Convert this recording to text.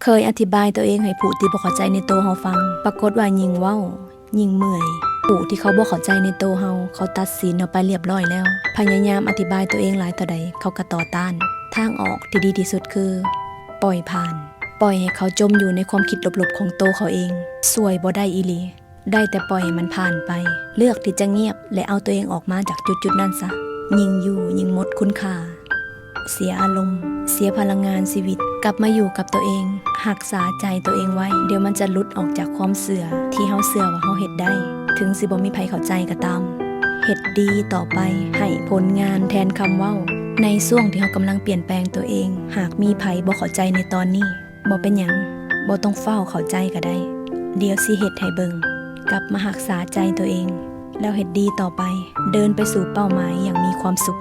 ເຄີຍອະທິບາຍໂຕເອງໃຫ້ຜູ້ທີ່ບໍ່ເຂົ້າໃຈໃນໂຕເຮົາຟັງ, ປາກົດວ່າຍິ່ງເວົ້າ ຍິ່ງເມື່ອຍ. ຜູ້ທີ່ເຂົາບໍ່ເຂົ້າໃຈໃນໂຕເຮົາ, ເຂົາຕັດສິນເຮົາໄປລຽບລ້ອຍແລ້ວ. ພະຍາຍາມອະທິບາຍໂຕເອງຫຼາຍເທົ່າໃດ, ເຂົາກໍຕໍ່ຕ້ານ. ທາງອອກທີ່ດີທີ່ສຸດຄື ປ່ອຍຜ່ານ. ປ່ອຍໃຫ້ເຂົາຈົມຢູ່ໃນຄວາມຄິດລົບໆຂອງໂຕເຂົາເອງ. ຊ່ວຍບໍ່ໄດ້ອີ່ຫຼີ. ໄດ້ແຕ່ປ່ອຍໃຫ້ມັນຜ່ານໄປ. ເລືອກທີ່ຈະງຽບ ແລະ ເອົາຕົວເອງອອກມາຈາກຈຸດໆນັ້ນຊະ. ຍິ່ງຢູ່ຍິ່ງໝົດຄຸນຄ່າ. ເສຍອາລົມ, ເສຍພະລັງງານຊີວິດ. ກັບມາຢູ່ກັບຕົວເອງ, ຮັກສາໃຈຕົວເອງໄວ້. ດຽວມັນຈະຫຼຸດອອກຈາກຄວາມເຊື່ອທີ່ເຮົາເຊື່ອວ່າເຮົາເຮັດໄດ້, ເຖິງຊິບໍ່ມີໃຜເຂົ້າໃຈກໍຕາມ. ເຮັດດີຕໍ່ໄປ, ໃຫ້ຜົນງານແທນຄຳເວົ້າ. ໃນຊ່ວງທີ່ເຮົາກຳລັງປ່ຽນແປງຕົວເອງ, ຫາກມີໃຜບໍ່ເຂົ້າໃຈໃນຕອນນີ້, ບໍ່ເປັນຫຍັງ, ບໍ່ຕ້ອງຟ້າວເຂົ້າໃຈກໍໄດ້. ດຽວຊິເຮັດໃຫ້ເບິ່ງ. ກັບມາຮັກສາໃຈຕົວເອງ, ແລ້ວເຮັດດີຕໍ່ໄປ. ເດີນໄປສູ່ເປົ້າໝາຍຢ່າງມີຄວາມສຸກ.